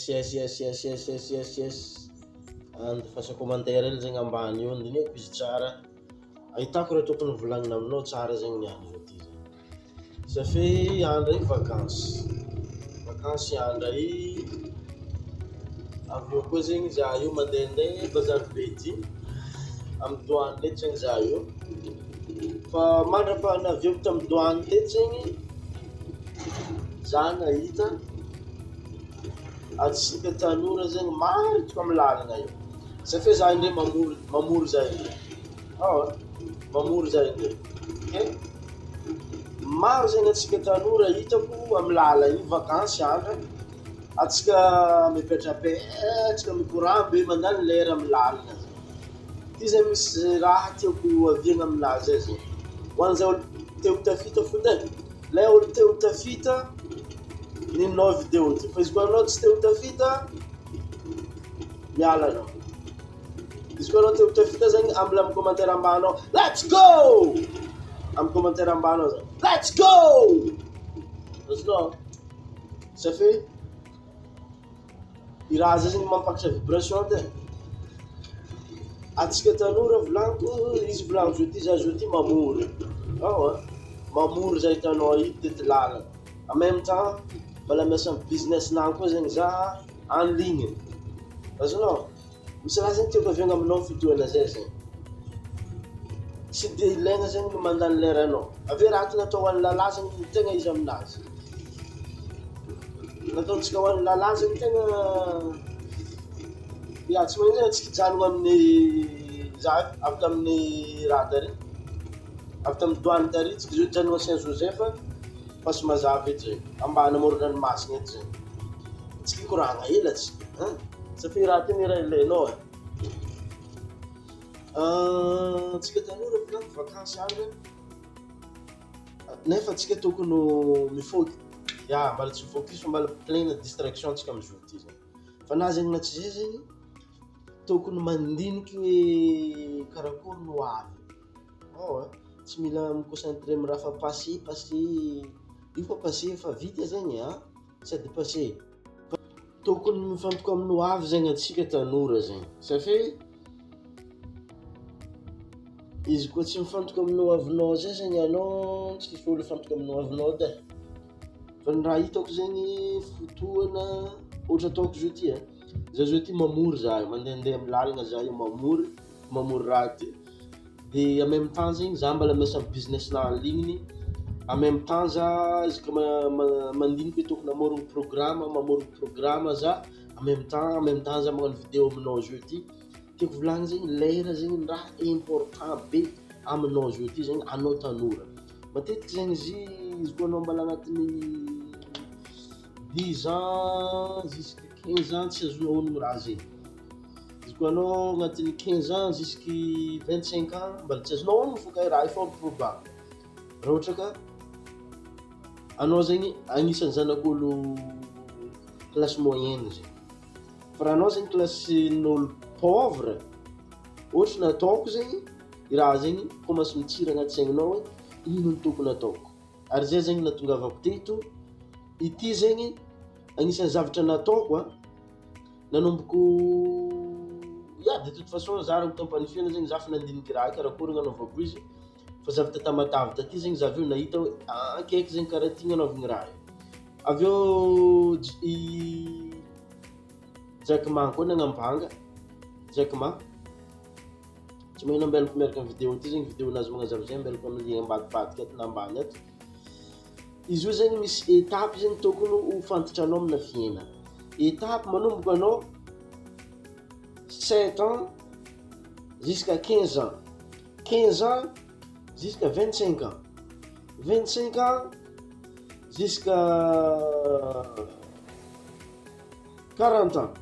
Yes, yes, yes, yes, yes, yes, yes, yes. Andefasa commentaire hely zegny ambany eo, andinihako izy tsara. Ahitako raha tokony volagnina aminao tsara zegny niany zao ty zegny. Ça fait andra io vakansy. Vakansy andra i. Avy eo koa zegny za io mandehandeha bazary be ty. Amy douane eto zegny za io. Fa mandra-panaviako tamy douane teto zegny, za nahita atsika tanora zegny marotro amy lalana io. Ça fait za indray mamory mamory za indray. Ao mamory za indray. Ok? Maro zegny atsika tanora hitako amy lala io vakansy andra. Atsika mipetrapetraka mikoramby mandany lera amy lalana zegny. Ty zany misy raha tiako aviana aminazy zay zegny. Ho an'izay olo te ho tafita fony e, lay olo te ho tafita ninao vidéo ty fa izy koa anao tsy te ho tafita miala anao. Izy koa anao te ho tafita zegny ambila amy commentaire ambany ao let's go! Amy commentaire ambany ao zany let's go! Azonao? Ça fait i raha zay zegny mampakatra vibration ty. Atsika tanora volaniko izy volaniko zao ty za zao ty mamory. Ao a, mamory za hitanao io tety lalana. En même temps mbola miasa amy business-nahy koa zegny za en ligne. Azonao? Misy raha zegny tiako aviana aminao fotoana zay zegny. Tsy de ilaina zegny ny mandany leranao. Avy eo raha ty natao ho an'ny lalahy zegny ny tegna izy aminazy. Nataontsika ho an'ny lalahy zegny tegna ya tsy magnino zegny antsika hijanona amin'ny za avy tamin'ny raha tary, avy tamin'ny douane tary tsika zao hijanona Saint Joseph Fasy Mazava eto zegny, ambany amoron-dranomasina eto zegny. Tsika hikoragna ela tsika hein, ça fait raha ty ny raha ilainao e. Antsika tanora volaniko vakansy andra nefa antsika tokony mifocus, ya mbala tsy mifocus fa mbala plein distraction antsika amizao ty zegny. Fa na zegny na tsy zay zegny tokony mandiniky hoe karakory no hoavy. Ao a, tsy mila mi-concentré amy raha fa passé passé io fa passé fa vita zegny a, sady passé. Tokony mifantoka amin'ny hoavy zegny antsika tanora zegny. Ça fait izy koa tsy mifantoka amin'ny hoavinao zay zegny anao tsisy olo hifantoka amin'ny hoavinao edy e. Fa ny raha hitako zegny fotoana ohatra ataoko zao ty e, za zao ty mamory za io, mandehandeha amy lalana za io mamory, mamory raha ty. De en même temps zegny za mbola miasa amy business-nahy en ligne, en même temps za izy koa mandiniky hoe tokony hamorogno programme, mamorogno programme za en même temps, en même temps za magnano vidéo aminao zao ty. Tiako volagny zegny lera zegny ny raha important be aminao zao ty zegny anao tanora. Matetiky zegny izy izy koa anao mbala agnatin'ny 10 ans jusqu'à 15 ans tsy azonao honogno raha zegny. Izy koa anao agnatin'ny 15 ans jusqu'à 25 ans mbola tsy azonao honogno fô ka raha io fort probable. Raha ohatra ka anao zegny agnisan'ny zanak'olo classe moyenne zegny. Fa raha anao zegny classe-n'olo pauvre, ohatra nataoko zegny, i raha zegny commence mitsiry agnaty saigninao hoe ino no tokony ataoko. Ary zay zegny nahatongavako teto, ity zegny agnisan'ny zavatra nataoko a, nanomboko ya de toute façon za raha taom-panifihana zegny za fa nandiniky raha karakory nanaovako izy, fa za avy ta Tamatave taty zegny za avy eo nahita hoe akaiky zegny karaha ty nanaovana raha io. Avy eo i Jack Ma koa nagnambanga, Jack Ma, tsy magnino ambelako miaraka amy vidéo ty zegny vidéo-nazy magnazava zay ambelako amy lien ambadibadika ato na ambany ato. Izy io zegny misy étape zegny tokony ho fantatranao amina fiainana. Étape manomboka anao 7 ans jusqu'à 15 ans, 15 ans jusqu'à 25 ans, 25 ans jusqu'à 40 ans,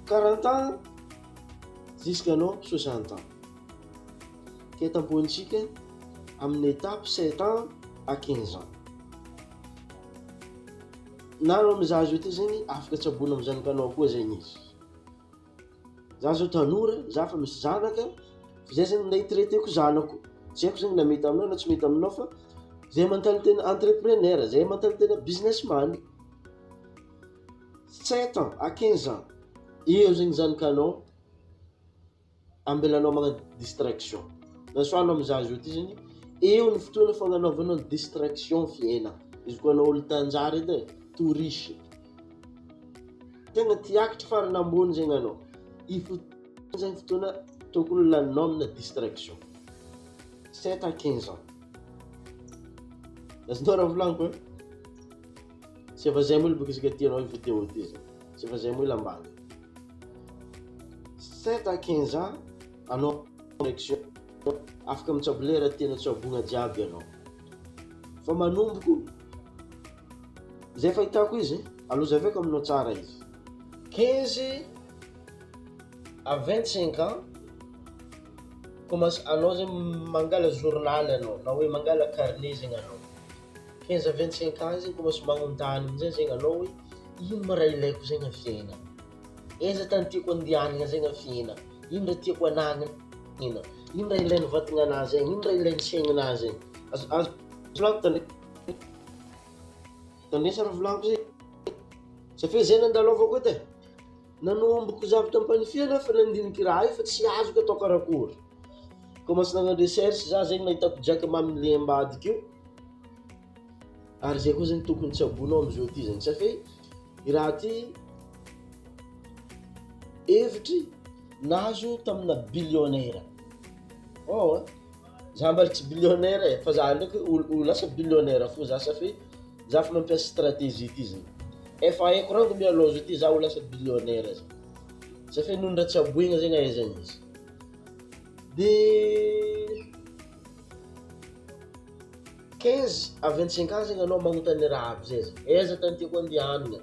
40 ans jusqu'à anao 60 ans. Ke tampohintsika amin'ny étape 7 ans à 15 ans. Na anao mizaha zao ty zegny afaka tsaboina amy zanakanao koa zegny izy. Za zao tanora, za fa misy zanaka, zay zegny nday traiteko zanako. Tsy haiko zegny na mety aminao na tsy mety aminao fa zay mentalité entrepreneur, zay mentalité businessman. 7 ans à 15 ans eo zegny zanakanao ambelanao magnano distraction. Nasoanao amy za zao ty zegny, eo ny fotoana fagnanaovanao distraction fiaina izy koa anao olo tanjary edy e, to riche, tegna tiakatra farany ambony zegny anao i fotoana zegny, fotoana tokony laninao amina distraction, 7 à 15 ans. Azonao raha volaniko e? Tsy efa zay moa bôka izy ka tianao i vidéo ty zegny, tsy efa zay moa ila ambany. 7 à 15 ans anao distraction, afaka mitsabo le raha tianao tsabogna jiaby anao. Fa manomboko zay fahitako izy aloha, zaveko aminao tsara izy, 15 à 25 ans commence anao zegny mangala journal anao na hoe mangala carnet zegny anao. 15 à 25 ans zegny commence magnontany amizay zegny anao hoe ino ma raha ilaiko zegny amy fiainana, aiza tany tiako andianana zegny amy fiainana, ino raha tiako anagnana, ino raha ilain'ny vatagna zegny, ino raha ilain'ny saigninahy zegny. Azo volaniko tandresa raha volaniko zegny, satria zay nandalovako edy e, nanomboko zavatra ampanifiana fa nandiniky raha io fa tsy azoko atao karakory. Commence nagnano recherche za zegny, nahitako jiaky mamile ambadiky io, ary zay koa zegny tokony tsabonao amizao ty zegny, satria i raha ty hevitry nahazo tamina billionnaire. Oh, za mbola tsy billionnaire e, fa za ndraiky olo lasa billionnaire fo za, satria za fa mampiasa stratégie ty zegny, efa haiko rango mialoha zao ty za ho lasa billionnaire zegny, satria noho ny raha tsaboigna zegny ahaizana izy. De 15 à 25 ans zegny anao magnontany raha aby zay zegny, aiza tany tiako andianana,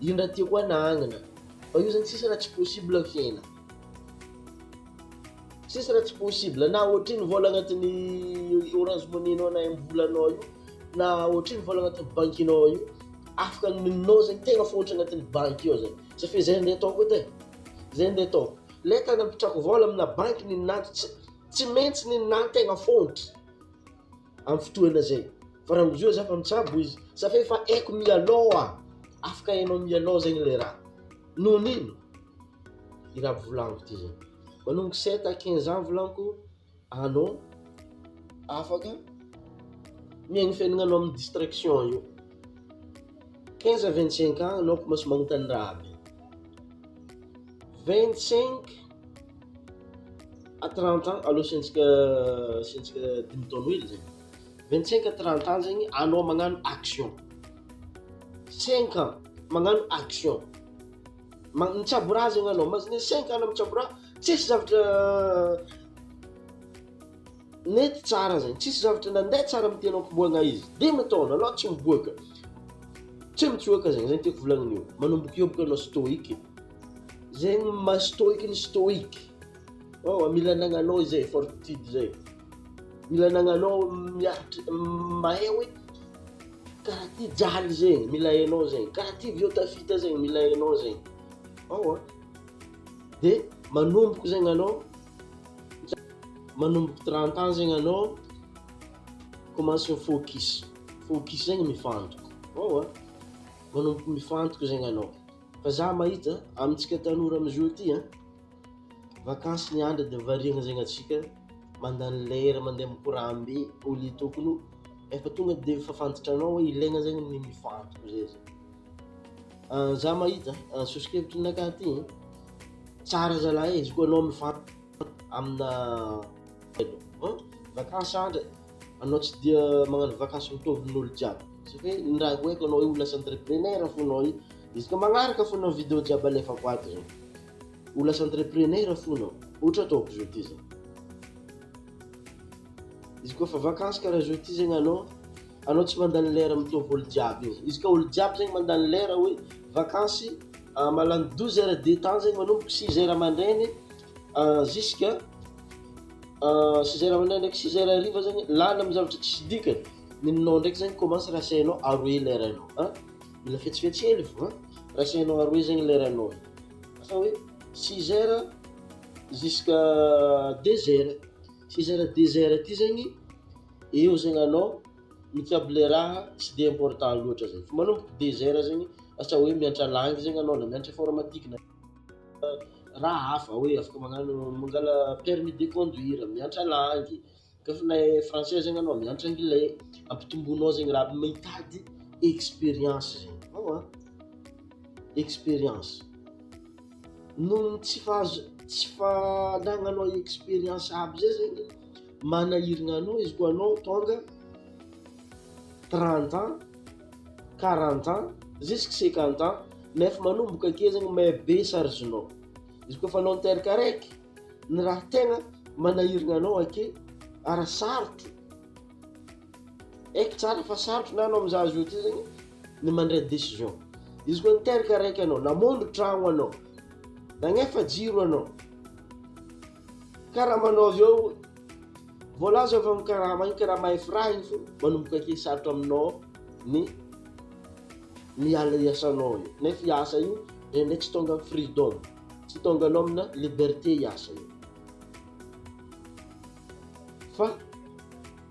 ino raha tiako anagnana, fa io zany tsisy raha tsy possible amy fiaina, tsisy raha tsy possible. Na ohatrino vola agnatin'ny Orange Money-nao na MVolanao io, na ohatrino vola agnatin'ny bankinao io, afaka ninao zegny tegna fôntry agnatin'ny banky io zegny, satria zay andeha ataoko edy e, zay andeha ataoko le tany ampitrako vola amina banky, ninahy tsy maintsy ninahy tegna fôntry amy fotoana zay. Fa raha amizio za fa mitsabo izy, satria efa haiko mialoha, afaka hainao mialoha zegny le raha noho n'ino i raha volaniko ty zegny. Manomboky 7 à 15 ans volaniko, anao afaka miaigny fiaignananao amy distraction io. 15 à 25 ans anao commence magnontany raha aby. 25 à 30 ans aloha, asiantsika 5 taono hely zegny, 25 à 30 ans zegny anao magnano action, 5 ans magnano action, mitsabo raha zegny anao mazany 5 ans anao mitsabo raha, tsisy zavatra nety tsara zegny, tsisy zavatra nandeha tsara amy tianao komboagna izy 5 taona anao tsy miboaka, tsy mitsoaka zegny. Zegny tiako volagniny io, manomboky eo boka anao stoïque zegny, maha stoïque ny stoïque. Oh, mila anagnanao izay fortitude zay, mila anagnanao miaritry, mahay hoe karaha ty jaly zegny, mila hainao zegny, karaha ty viô tafita zegny, mila hainao zegny ao a. De manomboko zegny anao, manomboky 30 ans zegny anao commence focus, focus zegny mifantoko ao a, manomboky mifantoko zegny anao. Fa za mahita amitsika tanora amizao ty a, vakansy ny andro de variana zegny atsika, mandany lera mandeha mikorambe au lieu tokony efa tonga de efa fantatranao hoe ilaigna zegny ny mifantoko zay zegny. Za mahita sosokevitry ninakahy ty tsara zalahy e, izy koa anao mifantoko amina vakansy andro, anao tsy dia magnano vakansy mitovy amin'olo jiaby, satria ny raha haiko anao io lasa entrepreneur fo anao io, izy ka magnaraka fo anao vidéo jiaby alefako ato zao, ho lasa entrepreneur fo anao, ohatra ataoko zao ty zao. Izy koa fa vakansy karaha zao ty zegny anao tsy mandany lera mitovy olo jiaby igny, izy ka olo jiaby zegny mandany lera hoe vakansy malany 12 heures de temps zegny, manomboky 6 heures mandrainy jusqu'à 6 heures mandrainy ndraiky 6 heures hariva zegny lany amy zavatra tsisy dikany, ninonao ndraiky zegny commence rasainao aroe leranao a, mila fetsifetsy hely fo a, rasainao aroe zegny leranao, asa hoe 6 heures jusqu'à 2 heures, 6 heures 2 heures ty zegny eo zegny anao mitsabo le raha tsy de important loatra zegny, fa manomboky 2 heures zegny. Asa hoe mianatra langue zegny anao na mianatra informatique na raha hafa hoe afaka magnano mangala permis de conduire, mianatra langue, kafa nahay français zegny anao mianatra anglais, ampitombonao zegny raha mitady experience zegny, ao a experience. Noho ny tsy fahazo- tsy fanagnanao experience aby zay zegny manahirana anao izy koa anao tonga 30 ans, 40 ans, jusque 50 ans, nefa manomboka ake zegny mahay be charge-nao. Izy koa fa anao niteraka araiky, ny raha tegna manahirana anao ake ary sarotro, aiky tsara fa sarotro na anao mizaha zao ty zegny ny mandray décision. Izy koa niteraka araiky anao, namondro tragno anao, nagnefa jiro anao, karaha avy eo voalaza avy amy karama igny, karaha mahefa raha igny fô manomboka ake sarotro aminao ny miala iasanao io, nefa iasa io ndraindray tsy tonga amy freedom, tsy tonga anao amina liberté iasa io. Fa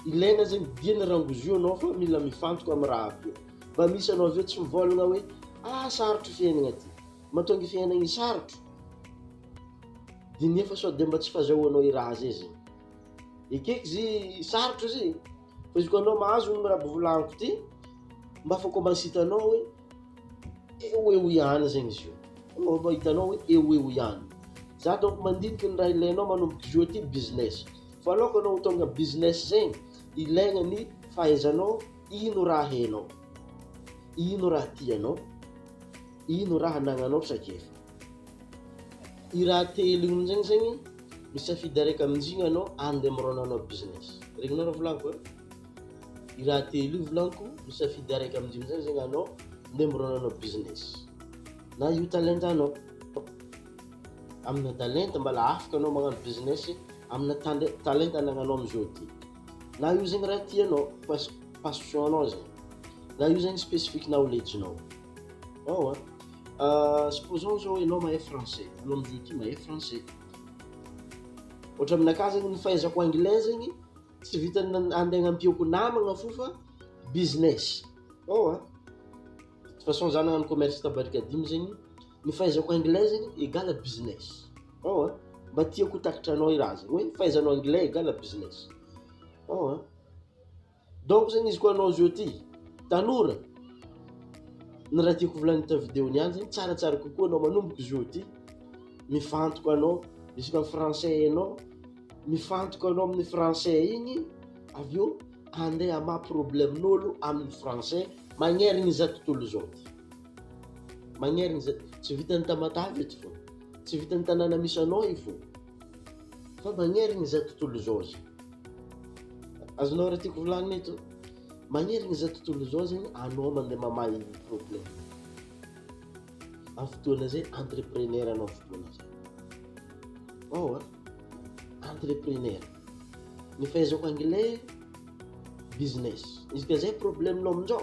ilaina zegny diany rangozy io anao fa mila mifantoka amy raha aby io. Mba misy anao avy eo tsy mivôlagna hoe ah sarotro fiainana ty, mahatonga fiainana sarotro, de nefa sao de mba tsy fahazahoanao i raha zay zegny. Ekeko izy sarotro izy, fa izy koa anao mahazo ny raha volagniko ty, mba fa commence hitanao hoe eo eo ihany zegny izy io, mba hitanao hoe eo eo ihany. Za donc mandiniky ny raha ilainao manomboky zio ty business. Fa aloka anao ho tonga business zegny, ilaigna ny fahaizanao ino raha hainao, ino raha tianao, ino raha anagnanao traikefa. I raha telo igny amizegny zegny misafidy araiky amin'izigny anao andeha mironanao business. Regninao raha volagniko e? I raha telo io volagniko, misafidy araiky amin'izigny amizay zegny anao andeha mironanao business. Na io talentanao, amina talenta mbala afaka anao magnano business amina talenta anagnanao amizao ty. Na io zegny raha tianao, passion-nao zegny, na io zegny specific knowledge-nao. Ao a, supposons zao anao mahay français, anao amizao ty mahay français. Ohatra aminakahy zegny ny fahaizako anglais zegny tsy vitan'ny andeha agnampiako namagna fo fa business. Ao a, de toute façon za nagnano commerce ta Barikadimy zegny, ny fahaizako anglais zegny égale business. Ao a, mba tiako ho takatranao i raha zegny hoe fahaizanao anglais égale business. Ao a, donc zegny izy koa anao zao ty tanora, ny raha tiako volagniny ta vidéo niany zegny tsaratsara kokoa anao manomboky zao ty mifantoka anao izy koa français hainao, mifantoka anao amin'ny français igny, avy eo andeha hamaha problèmen'olo amin'ny français magnerigny za tontolo zao ty, magnerigny za, tsy vitan'ny Tamatave eto fô, tsy vitan'ny tanàna misy anao io fô, fa magnerigny za tontolo zao zegny. Azonao raha tiako volagnina eto? Magnerigny za tontolo zao zegny anao mandeha mamaha io problème. Amin'ny fotoana zay entrepreneur anao fotoana zay. Ao a, entrepreneur. Ny fahaizako anglais business. Izy ka zay problèmenao aminjao,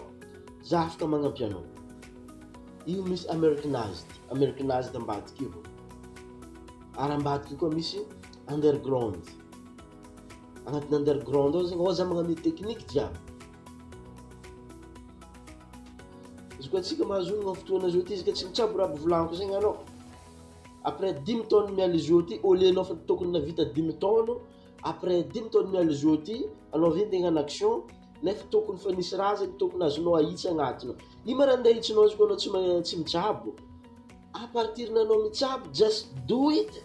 za afaka magnampy anao. Io misy americanized, americanized ambadiky io. Ary ambadiky io koa misy underground. Agnatin'ny underground ao zegny ao za magname technique jiaby. Izy koa antsika mahazo onona fotoana zao ty, izy ka tsy mitsabo raha volagniko zegny anao. Après 5 taona miala zao ty, au lieu anao fa tokony navita 5 taona, après 5 taona miala zao ty, anao avy andeha hagnano action, nefa tokony fa nisy raha zegny tokony azonao ahitsy agnatiny ao. Ino ma raha andeha ahitsinao izy koa anao tsy mitsabo? À partir nanao mitsabo, just do it.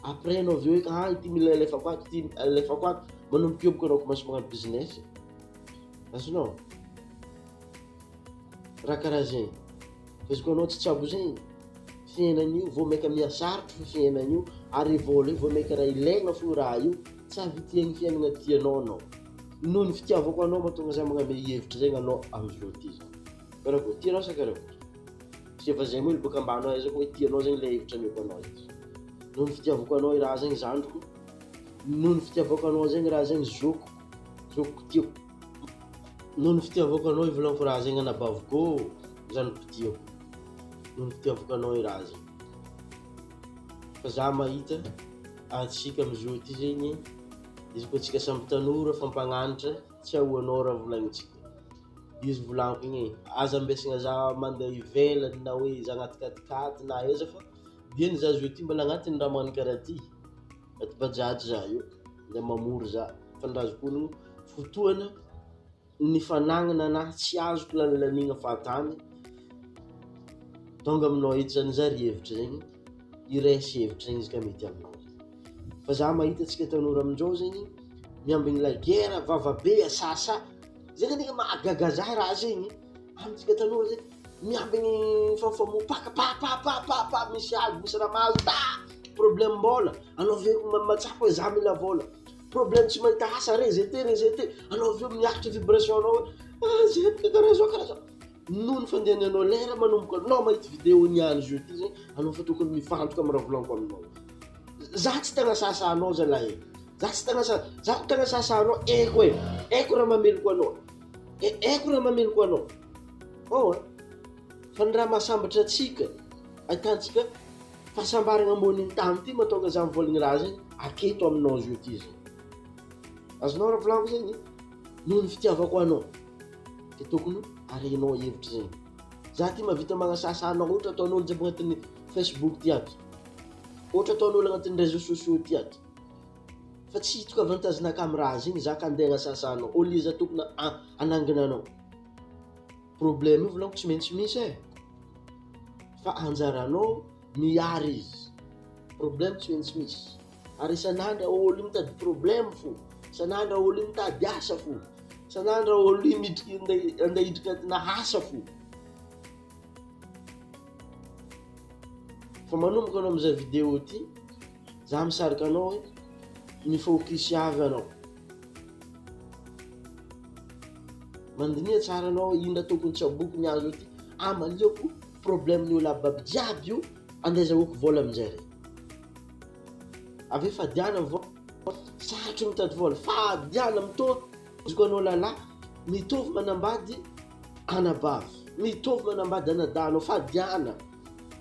Après anao avy eo hoe ah ity mila alefako ato, ity alefako ato, manomboka eo boka anao commence magnano business. Azonao? Raha karaha zegny. Fa izy koa anao tsy tsabo zegny, fiainana io vao maika mihasarotro fo fiainana io, ary vola io vao maika raha ilaigna fo raha io, tsy ahavitiagny fiainana tianao anao. Noho ny fitiavako anao mahatonga za magname hevitra zegny anao amizao ty zao. Karakory, tianao sa karakory? Tsy efa zay moa olo bôka ambany ao ahaizako hoe tianao zegny le hevitra ameko anao eto. Noho ny fitiavako anao i raha zegny zandriko, noho ny fitiavako anao zegny raha zegny zokiko, zokiko tiako. Noho ny fitiavako anao ivolagniko raha zegny anabaviko zandriko tiako. Noho ny fitiavako anao i raha zegny. Fa za mahita antsika amizao ty zegny, izy koa antsika samby tanora fampagnanatra tsy ahoanao raha volagnintsika. Izy volagniko igny e, aza ambesagna za mandeha ivelany na hoe za agnaty quat-quat na aiza fa dieny za zao ty mbola agnatin'ny raha magnano karaha ty, anaty bajaj za io, mandeha mamory za, fa ny raha azoko onony fotoana ny fanagnana anahy tsy azoko lanilanina fahatany, tonga aminao eto zany zary hevitra zegny, hiresy hevitra zegny izy ka mety aminao. Fa za mahita antsika tanora amindreo zegny miambigny la guerre, vavabe, asasa, zegny anie mahagaga za raha zegny, amintsika tanora zegny miambigny mifamoa pa pa pa pa pa misy ady misy raha mahazo ta problème-bola, anao avy eo mahatsapa hoe za mila vola, problème tsy mahita asa rejeté rejeté, anao avy eo miakatra vibration-nao hoe ah zay bôka karaha zao karaha zao, noho ny fandehananao lera manomboka anao mahita vidéo niany zao ty zegny anao fa tokony mifantoka amy raha volaniko aminao, za tsy tagnasasa anao zalahy e, za tsy tagnasa za ko tagnasasa anao haiko e, haiko raha mameloko anao, haiko raha mameloko anao, ao e, fa ny raha mahasambatra antsika ahitantsika fahasambarana ambonin'ny tany ty mahatonga za mivolagny raha zegny aketo aminao zao ty zegny, azonao raha volaniko zegny noho ny fitiavako anao de tokony arenao hevitry zegny, za ty mahavita magnasasa anao ohatra ataon'olo jiaby agnatin'ny facebook ty ato, ohatra ataon'olo agnatin'ny réseaux sociaux ty ato, fa tsy hitako avantage-naka amy raha zegny za ka andeha hagnasasa anao au lieu za tokony hanangana anao, problème io volaniko tsy maintsy misy e, fa anjaranao miary izy, problème tsy maintsy misy, ary isan'andro olo io mitady problème fô, isan'andro olo io mitady asa fô, isan'andro olo io midriky andeha hidriky anatina asa fô. Fa manomboka anao mizaha vidéo ty, za misarika anao hoe mi-focus avy anao, mandiniha tsara anao ino raha tokony tsaboko ny azo ty, amaliako problème-ny olo aby aby jiaby io andeha azahoako vola aminjare, avy eo fadiana vola, sarotro mitady vola, fadiana mitovy izy koa anao lalahy mitovy manambady anabavy, mitovy manambady anadahinao, fadiana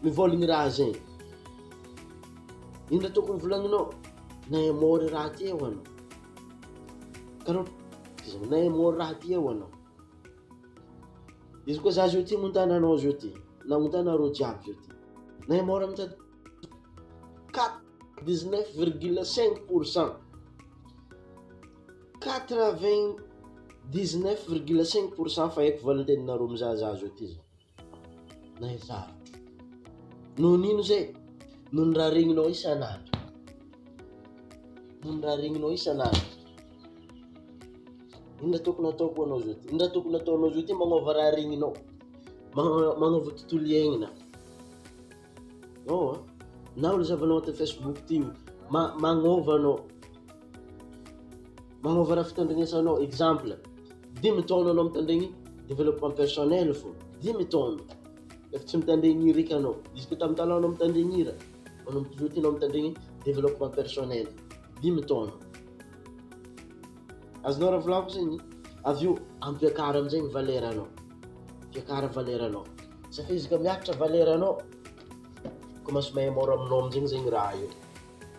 mivolagny raha zegny, ino raha tokony volagninao? Nahemory raha ty eo anao, karaha nahemory raha ty eo anao, izy koa za zao ty montana anao zao ty, namontana areo jiaby zao ty, nahemory mitady 99 virgule 5 pourcent, 99,5 pourcent fa haiko valinteninareo mizaha za zao ty zao, na sarotro, noho n'ino zay? Noho ny raha regninao isan'andro, noho ny raha regninao isan'andro, ino raha tokony ataoko anao zao ty, ino raha tokony ataonao zao ty magnova raha regninao, magnova tontolo iainana, ao na olo zahavanao agnatin'ny facebook ty io, magnova anao, magnova raha fitandrignesanao, exemple dimy taona anao mitandregny développement personnel fô, dimy taona, efa tsy mitandregny hira eky anao, izy koa tamin'ny taloha anao mitandregny hira, manomboka zao ty anao mitandregny développement personnel, dimy taona, azonao raha volaniko zegny, avy eo ampiakara amizay ny valeur-nao, ampiakara valeur-nao, satria izy koa miakatra valeur-nao, commence mahay môra aminao amizegny zegny raha io,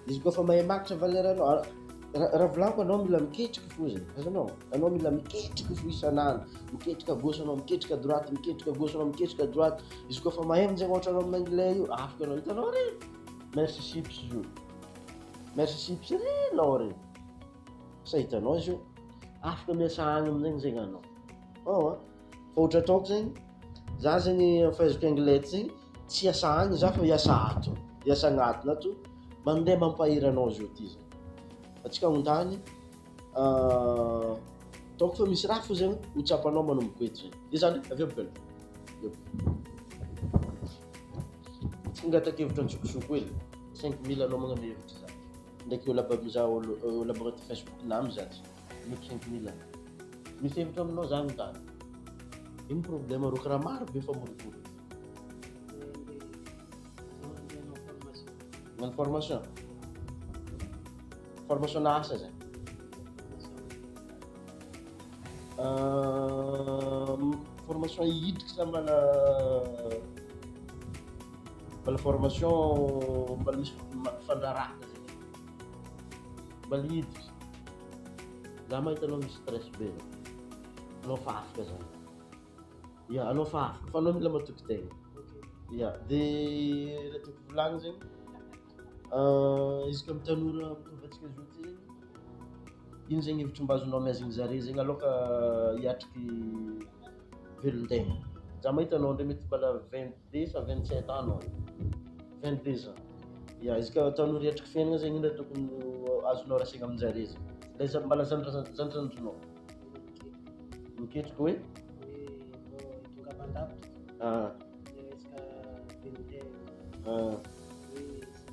izy koa fa mahay miakatra valeur-nao, raha volaniko anao mila miketriky fo zegny, azonao, anao mila miketriky fo isan'andro, miketrika à gauche anao, miketrika à droite, miketrika à gauche anao, miketrika à droite, izy koa fa mahay amizay ohatra anao amin'ny anglais io, afaka anao, hitanao re, merci chips io, merci chips renao re, sa hitanao izy io, afaka miasa agny amizegny zegny anao, ao a, fa ohatra ataoko zegny, za zegny amy fahaizako anglais ty zegny, tsy hiasa agny za fa hiasa ato, hiasa agnatiny ato, mandeha mampahery anao zao ty zegny, atsika agnontany ataoko fa misy raha fo zegny ho tsapanao manomboka eto zegny, de zany avy eo bôka eo, tsy mangataka hevitra antsokosoko hely, 5000 anao magnano hevitra za, ndraiky olo aby mizaha olo olo aby agnaty facebook na mizaha ty, omeko 5000, misy hevitra aminao za agnontany, ino problème arô karaha maro be famorivory? Magnano formation, formation na asa zany? Formation hidriky sa mbala formation mbala misy fandraharahana zegny, mbala hidriky, za mahita anao misy stress be zany, anao fa afaka zany. Ya, anao fa afaka fa anao mila matoky tegna. Ya, de raha tiako volagnina zegny izy ka amy tanora mitovy antsika zao ty zegny, ino zegny hevitry mba azonao amiazana zare zegny aloka hiatriky velon-tegna? Za mahita anao ndray mety mbôla 22 sa 27 ans anao, 22 ans, ya izy ka tanora hiatriky fiaignana zegny ino raha tokony ho azonao rasaigna amin-jare zegny, le za- mbala zandrindrandrinao miketriky hoe? Hoe mbô hitongavandavitra le resaka velon-tegna hoe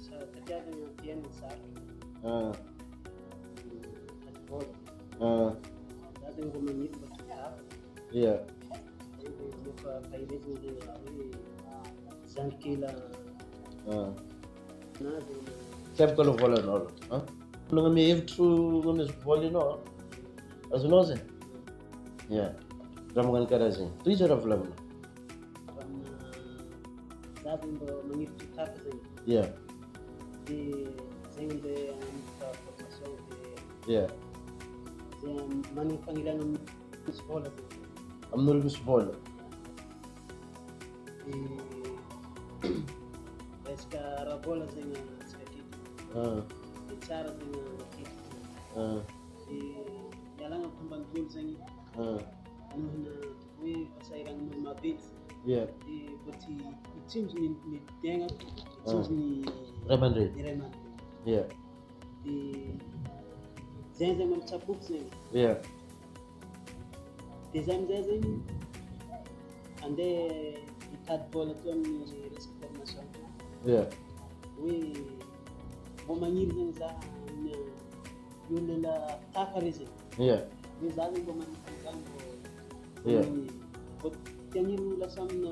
satria zegny fiainana sarotro, mitady vôla, za zegny mbô magniry mba tongava. Zay zegny amoaka faherezana zegny raha hoe zandry kely na zegny. Tsy afaka aloha vôlanao aloha an, nagname hevitro nagnamezako vôla anao an, azonao zay? Ya, raha magnano karaha zegny, tohizo raha volagninao. Amina za zegny mbô magniry totaka zegny. De zegny andeha hanomboka formation de zay manana faniriana misy vôla zegny. Amin'olo misy vôla. De resaka ara-bôla zegny antsika aketo. De tsara zegny aketo. De ialagna amy fomban'olo zegny nohona hoe fahasahiranan'olo maventy. De mbô tsy hitsinjo ny tegna, hitsinjo ny Ray aman-dreny. Ny ray aman-dreny. De zay zegny mampitsapoky zegny. De za amizay zegny andeha hitady vôla tô amin'ny resaka formation ty. Hoe mbô magniry zegny za amin'ny olo ela tafa re zegny. Hoe za zegny mbô manana zany mbô mbô te hagniry ho lasa amina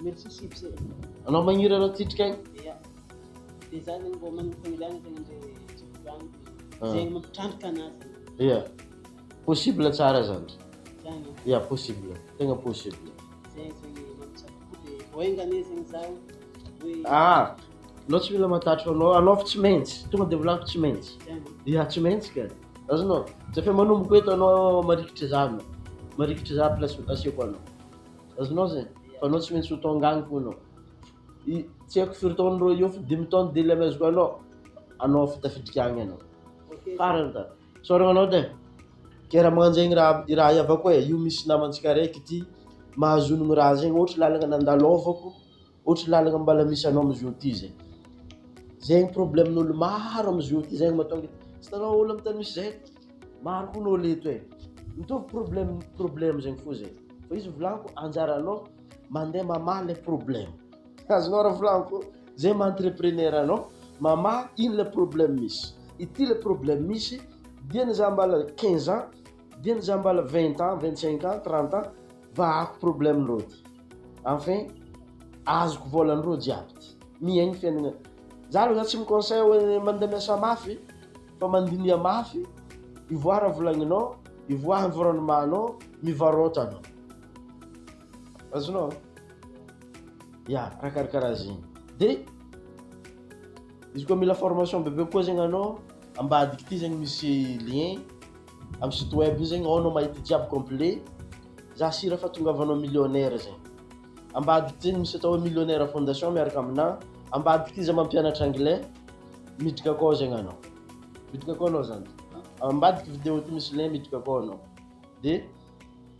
merci sipy zay. Anao magniry anao titrika agny? Ya. De za zegny mbô manana faniriana zegny andeha hitsofoko agny. Zegny mampitrandraka anazy zegny. Ya. Possible tsara zany. Zany. Ya, possible. Tegna possible. Zay zegny mampitsapoky de vao engane zegny zaho hoe Ah, anao tsy mila matatro anao, anao fa tsy maintsy. Tonga de volaniko tsy maintsy. Zany. Ya, tsy maintsy ka. Azonao. Tsy efa manomboka eto anao marikitry za anao. Marikitry za place asiako anao. Azonao zay? Fa anao tsy maintsy ho tonga agny fo anao. I, tsy haiko firy taona rô io fa 5 taona délai amezako anao. Anao fa tafidriky agny anao. Farany ta. Soragna anao de. Ke raha magnano zegny raha i raha iavako e, io misy namantsika araiky ty mahazo onogno raha zegny, ohatry lalagna nandalovako, ohatry lalagna mbala misy anao amizao ty zegny. Zegny problemin'olo maro amizao ty zegny mahatonga tsy hitanao olo amy tany misy zay, maro koa n'olo eto e. Mitovy problème zegny fo zegny. Fa izy volaniko anjaranao mandeha mamaha le problème. Azonao raha volaniko, zay maha entrepreneur anao, mamaha ino le problème misy. Ity le problème misy, diany za mbala 15 ans, diany za mbala 20 ans, 25 ans, 30 ans, vahako problème-ndreo ty. Enfin, azoko volan-dreo jiaby ty. Miaigny fiainana. Za aloha za tsy mi-conseil hoe mandeha miasa mafy, fa mandinia mafy, ivoaha raha volagninao, ivoaha environnement-nao, mivarota anao. Azonao? Ya, raha karakaraha zegny. De izy koa mila formation bebe kokoa zegny anao, ambadiky ty zegny misy lien amy site web io zegny, ao anao mahita jiaby complet. Za sira fa tongavanao millionnaire zegny. Ambadiky ty zegny misy atao hoe millionnaire fondation miaraka aminahy. Ambadiky ty za mampianatra anglais, miditra akao zegny anao. Miditra akao anao zany. Ambadiky vidéo ty misy lien miditra akao anao. De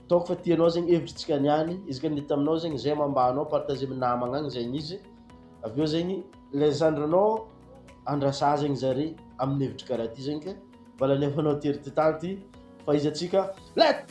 ataoko fa tianao zegny hevitritsika niany, izy ka nety taminao zegny zay mamba anao partager amy namagna agny zegny izy. Avy eo zegny le zandrinao andrasa zegny zare amin'ny hevitry karaha ty zegny ke mbola nefanao tery ty tany ty fa izy atsika let.